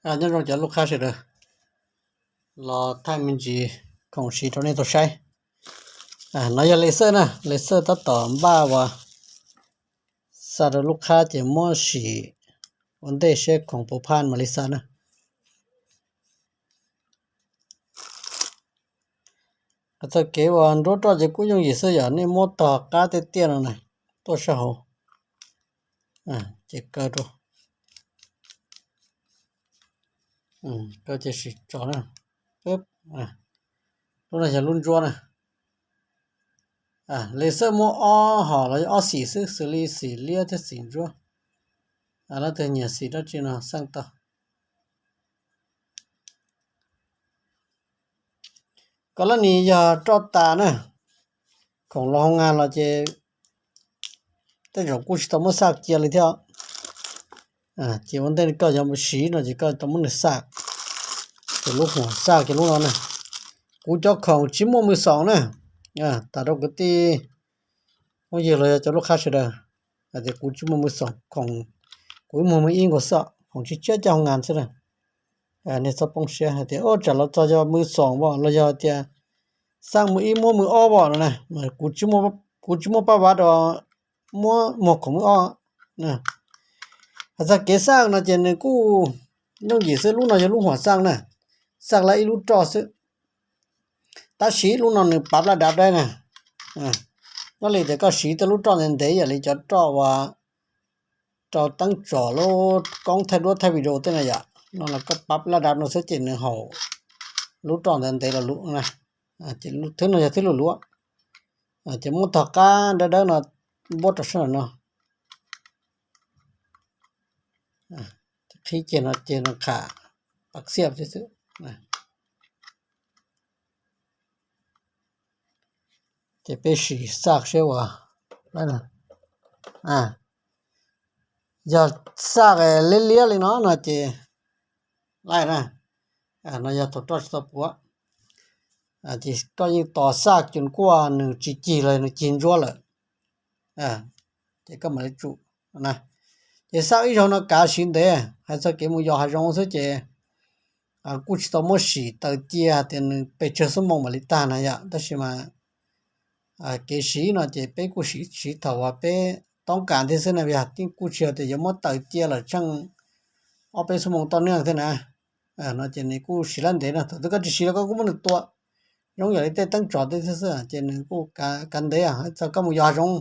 Nyob zoo cov lub qhab sawv daws, los thaij me ntsis khoom siv rau nej tau saib. No yog laser na, laser tab tom npaj uas xa rau lub qhab ces muab sim ua ntej seb khoom puas phaj mam li xa na. Txoj kev uas nruab roj ces kuj yooj yim xwb, yog nej muab tog qab tiaj tiaj no na, tuaj sab hauv ces kaw rau, kaw ces sim tso na. Lub no yog lub ntsuab na. Laser muab ob hom los yog ob xim xwb, xws li xim liab thiab xim ntsuab. Leej twg nyiam xim dab tsi no xaj tau. Koj lab nis yog roj tas na, khoom los hoo nas los ces tej zaum kuj tsis tau muab xaj cia li thiab. Ces ua ntej koj yog siv no ces koj tau muab nws xaj, ces lub huam xaj ces lub no na. Kuv cov khoom tsis muaj mws xoom na, tas rau kwv tij phooj ywg los yog cov lub qhab sawv daws, hais tias kuv tsis muaj mws xoom, khoom kuv ib muag mws ib nkaus xwb, khoom tsis tshiab coj hoo nas xwb na. Nej txhob poob siab hais tias tsam los txog yog mws xoom los yog tias xaj mws ib muab mws ob no na, kuv tsis muaj paj vav rau muab muag khoom mws ob. Hais txog kev xaj no ces nws kuj yooj yim xwb, lub no yog lub huam xaj na, xaj lab ib lub roj xwb. Tab sis lub no nws pav laj dav dab na. Nyob li tias koj siv tej lub roj ntev ntev yam li cov roj uas rau teeb tsom lub koob thaij duab thaij video tej no yom, no los koj pav laj dav no xwb ces nws haum lub roj ntev ntev los lub na. Ces thwb no yog thwb luj luav, ces muab tog qab dawb dawb no npuab rau sab nram no. Qhib ceg no ceg no qham pas xiaj xwb. Ces peb sim xaj seb uas yog xaj liab liab li no no ces laij na, no yog thaum roj tsis tau puav, ces koj yeej tos xaj cus kuaj nws tsis cig los nws cig ntsuab lawm, ces koj mam li tsum na. Ces xaj ib zaug no kav siv ntev, hais txog kev mus yos hav zoov xwb ces kuj tsis tau muab sim taws cia tias nws pes tsawg xuab moos mam li tag na yom, tab sis mas kev siv no ces peb kuj siv siv thaum uas peb toob kas thiab xwb na, yog kuj tsis yog tias yuav muab taws cia lawm tsheej ob peb xuab moos toj neeg thiab na. No ces nws kuj siv lab ntev no, thaum twg koj tsis siv los koj kuj muab nws tua, zoo yam li tej teeb tsov tej xwb xwb ces nws kuj kav ntev, txog koj mus yos hav zoov,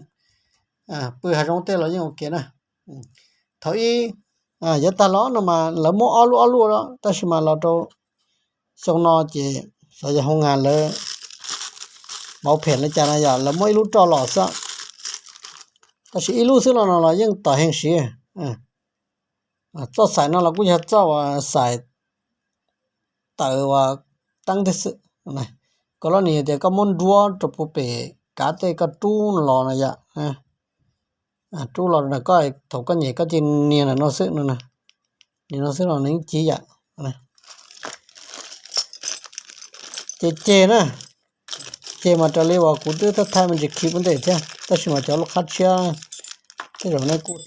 pw hav zoov tej los yeej ua ke na. Thaum ib yav tag los no mas lawv muab ob lub ob lub, tab sis mas los rau xyoo no ces xyov yog hoo nas lawv mauv phem li cas na yom, lawv muab ib lub roj los xwb, tab sis ib lub xwb no no los yeej tom heev siv. Txoj xaim no los kuj yog txoj uas xaim taws uas teeb thiab xwb. Koj lab nis tias koj muab nruab rau puag pem kav tej koj rub los no yom, rub los na, koj thaum koj nyem koj cia nias ntawm no xwb no, nias no xwb los nws yeej cig yam. Ces ceg na, ceg mas raws li uas kuv twb thaij me ntsis khi ua ntej thiab, tab sis mas cov lub qhab tshiab tej zaum nej kuj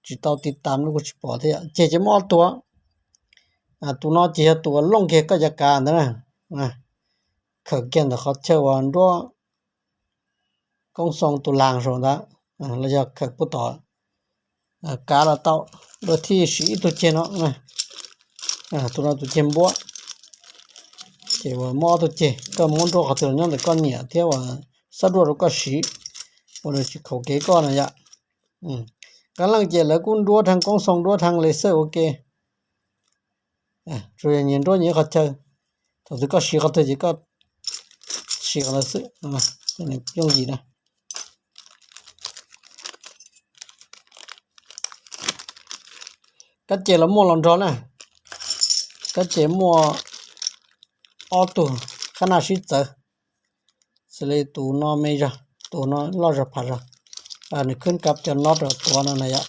tsis tau tiv tas los kuj tsis pom thiab yom. Ceg ces muaj ob tug, tus no ces yog tus uas looj kiag koj yav kav ntawd na, khawm kiag ntawm qhov chaw uas nruab koob xoo tus las saum ntawd, los yog khawm puag tom kav los tau, dua thiaj siv ib tug ceg no. Tus no tus ceg npuab, ces uas muab ob tug ceg, koj muab nruab qhov twg los nyob ntawm koj nyiam thiab uas xob duaj rau koj siv, ua nws tsis khaum kev koj no yom. Qee leej ces lawv kuj nruab dheev koob xoo, nruab dheev laser ua ke, tsuas yog nyias nruab nyias qhov chaw, thaum twg koj siv qhov twg ces koj siv qhov ntawd xwb, yooj yim na. Kab ces los muaj los nrog na, kab ces muaj ob tug qhab naj sib txawv, xws li tus no me zog, tus no loj zog phav zog, nws khwb kab cov no rau tuav no na yom.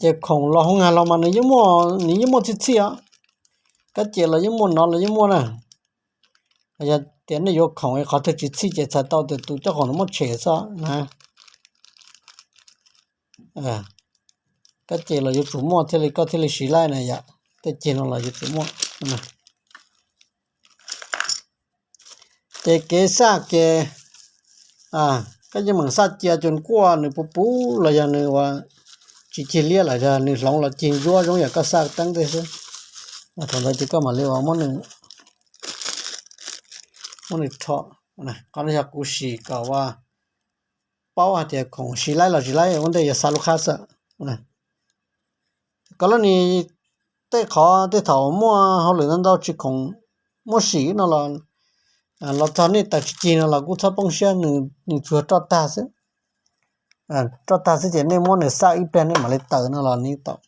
Ces khoom los hoo nas los mas nws yeej muaj, nws yeej muaj txhij txhij os. Kab ces los yeej muaj, no los yeej muaj na. Yog tias nej yuav khoom qhov twg tsis txhij ces txhais tau tias tus coj khoom no muab tshem xwb na. Koj ceg los yuav tsum muaj thiaj li koj thiaj li siv laib na yom. Tej ceg no los yuav tsum muaj. Ces kev xaj ces koj yeej meem xaj cia cus kuaj nws puv puv los yog nws ua tsis cig liab los yog nws hloov los cig ntsuab zoo yam koj xaj teeb tej xwb. Thaum ntawd ces koj mam li ua muab nws rho. Qhov no yog kuv sim kom ua paub hais tias khoom siv laib los tsis laib ua ntej yog xav lub qhab xwb. Koj lab nis tej qhov tej thaum muaj hauj lwm ntau ntau tsis khoom muaj sim no los, los txog nej taws tsis cig no los kuj txhob poob siab, nws tsuas roj tag xwb. Roj tag xwb ces nej muab nws xaj ib pliag nej mam li taws no los nws tau.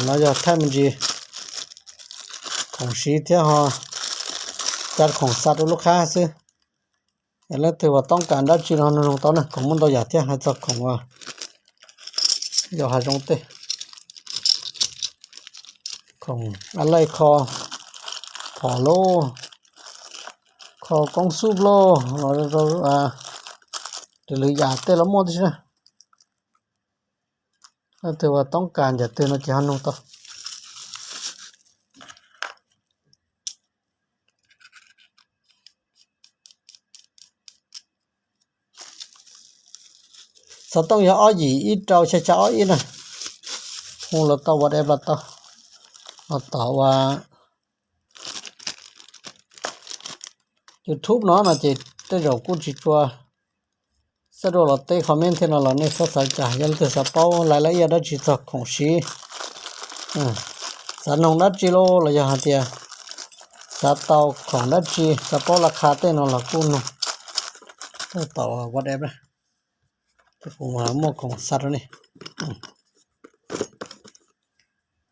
No yog thaij me ntsis khoom siv thiab ho cov khoom xa rau lub qhab xwb. Yog leej twg uas toob kas dab tsi los nug tau na, khoom muaj ntau yam thiab hais txog khoom uas yog hav zoov tej, khoom a laij kho phom lauj, kho koob xub lauj, los rau lwm yam tej los muaj tib si na. Leej twg uas toob kas ncaim twg no ces ho nug tau. Xov tooj yog ob yim ib rau xya xya ob ib na. Hu los tau, WhatsApp los tau. Los tom ua YouTube no no ces tej zaum kuj tsis tshua xab dua los teb comment thiab no los nej txhob xav cas. Yog leej twg xav paub lais laj iaj dab tsi txog khoom siv, xav noog dab tsi lauj los yog hais tias xav tau khoom dab tsi, xav paub laj qha tej no los kuj noog tom WhatsApp na. Kuv muaj khoom xa rau nej.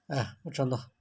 Ua tsaug ntau.